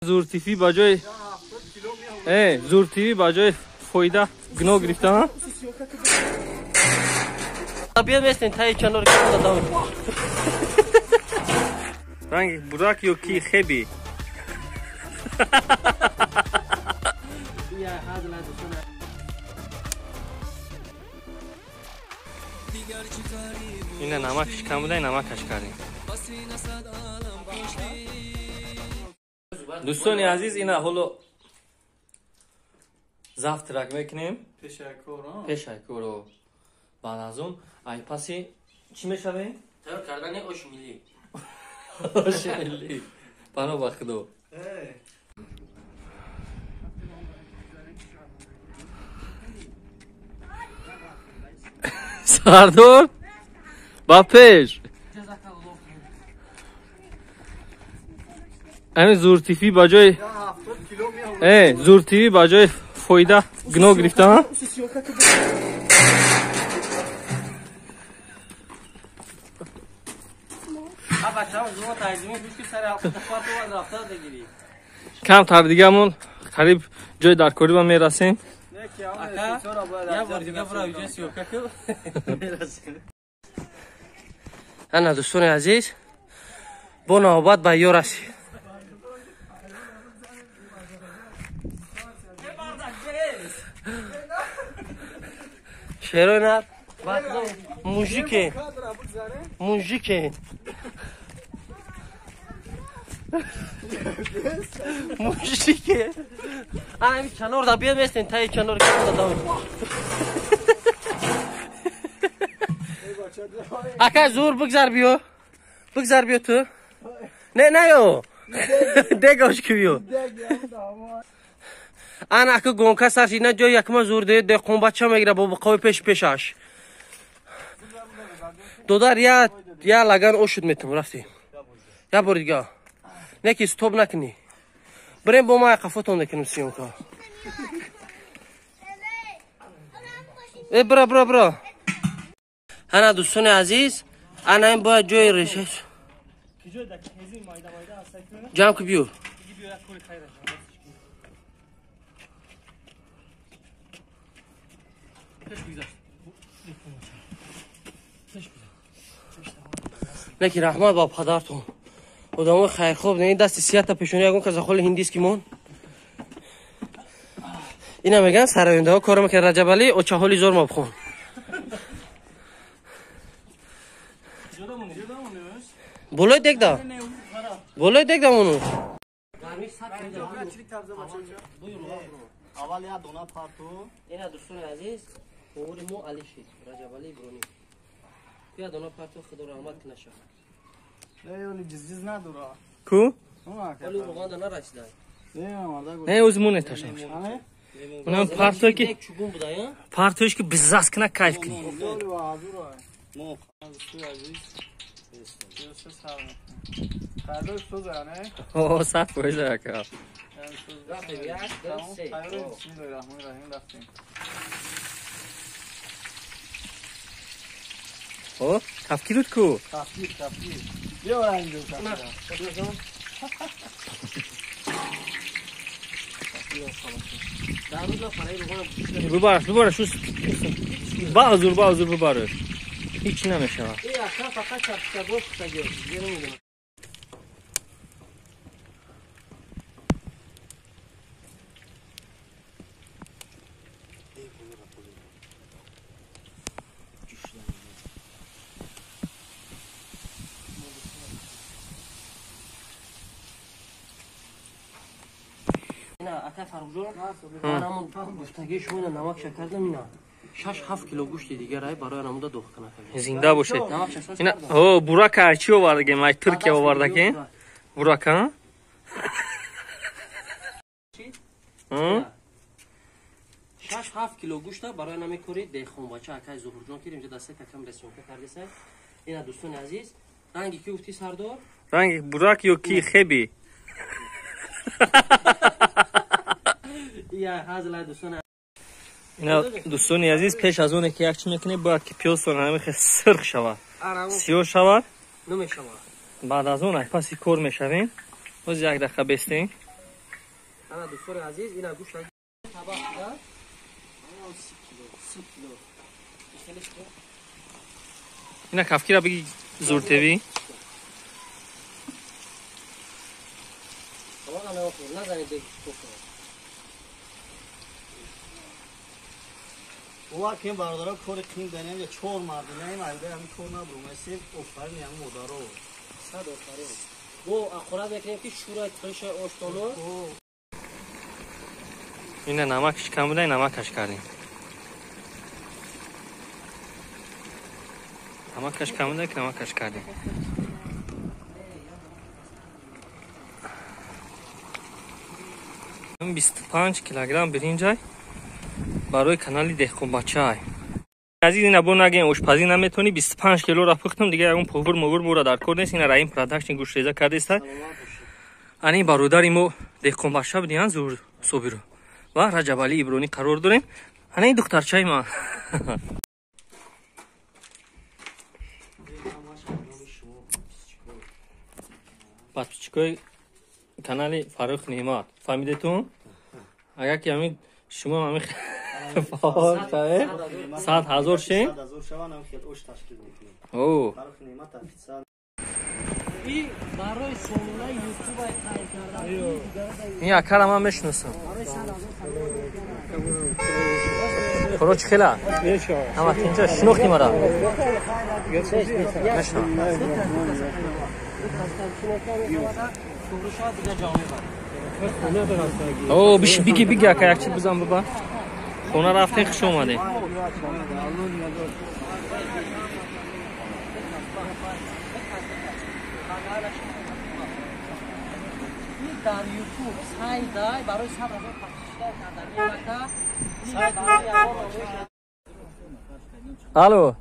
Зуртифӣ ба ҷои зуртифӣ ба ҷои фоида гуноҳ гирифтан. Биё местен таи чанор дадам. Ранги бурак ё ки хеби? Ина намакш кам буда, намакаш кардем. Дӯстони азиз, ина ҳоло завтрак мекунем. Пешакоро. Баъд аз он ай паси чӣ мешавем? Тайёр кардани ош миллӣ. Ош миллӣ. Пано ба худо. Сардор ба пеш. Ҳамин зуртифӣ ба ҷои зуртифӣ ба ҷои фоида гуноҳ гирифтан. Камтар дигамон қариб ҷои даркорӣ ба мерасем. Ана дӯстони азиз, бо навбат ба ё расид. Шерои нар мужике, мужике, мужике. Ами чанор да биё местен таи чанор дадам. Ака зур бигзар биё, бигзар биё ту. Не не ё, дегош ки биё. Ана ака гонка сар шид, на ҷои якма зур де деҳқонбача мегира бо қови пеш пешаш. Додар я лаган ошуд метам рафтем. Я бори дига. Не ки стоп накунӣ. Бирем бо ма қафотон мекунем съёмка. Э бра бра бра. Ана дӯстони азиз, ана ин бояд ҷои реша. Ҷамъ ки биё. Неки раҳмат ба падартон. Одамои хайрхоб не дасти сията пешони ягон каза холи ҳиндиски мон. Ина меган сарояндаҳо кор мекунад. Раҷабалӣ очаҳоли зор мабхон. Болои дегда. Болои дегда мону. Аввал я дона парту. Ина дӯстони азиз, овори мо Али шид, Раҷабалӣ Иброни. Я дона парту, худо раҳмат кунаша. Не, оли ҷиз-ҷиз надора. Ку? Оли руғанда нарасида. Не, оз мо неташам. Унам партое ки партоеш ки бизас кина кайф кунӣ. О, сад фоиза ака. О, тафкирут ку? Тафкир, тафкир. Биё ранҷо тафкир. Бибараш, бибараш, баъзур, баъзур бибараш. Ҳеч намешавад. Ака Фаррухҷон, манамон гуфтагии шумо ина намак шакардам, ина 6-7 кило гӯшти дигар ай барои анамуда доғ кана кардем. Зинда бошед. Ина о бурака чӣ овардагем? Ай Туркия овардагем. Бурака? 6-7 кило гӯшта барои намекори деҳқонбача акай Зуҳурҷон кирим ҷа дастака кам ресёнка кардеса. Ина дӯстони азиз, ранги ки гуфтӣ Сардор? Ранги бурак ё ки хеби? Ина дӯстони азиз, пеш аз оне ки як чӣ мекунем, бояд ки пиёзтон ҳамихе сирх шавад, сиёҳ шавад. Баъд аз он ай паси кор мешавем. Боз як дақиқа бестем. Ана дӯстони азиз, ина гӯшт табақ да 30 кило, 30 кило. Ина кафкира биги Зур ТВ. Бовар кунем бародаро, кори қин данем, я чор марди наем, айда ҳамин кор набурумасем, офарин ҳамин модаро. Сад офарин. Бо ақорат мекунем ки шӯраи тиша оштоло. Ина намакш кам буда, намакаш кардем. Намакаш кам буда, намакаш кардем. 25 килограмм биринҷай барои канали Деҳқонбачай. Азиз, ина бо нагем ошпазӣ наметонӣ, 25 килора пухтам, дига ягон повур мовур мора дар кор нест. Ина Раим продакшн гӯштреза кардеста. Ани бародари мо Деҳқонбача будиян Зур Собиру ва Раҷабалӣ Ибронӣ қарор дорем. Ана ин духтарчаи ман. Подписчикои канали Фаррух Неъмат, фаҳмидетун? Агар ки ҳамин шумо ҳамин фаъол шавед, 100 000 шем. 100 000 шаванд, ҳам хел ош ташкил мекунем. О. Фаррух Неъмат официал. И барои сомонаи Ютуб қайд кардан. Ин акара ман мешиносам. Хӯро чӣ хела? Ҳама тинҷа шинохти мара? Мешинам. О, биш биги биги ака як чи бизан баба. Хона рафтем, хуш омадем. Дар Ютуб сайдай барои 100 000 подписчика кардани ака. Алло.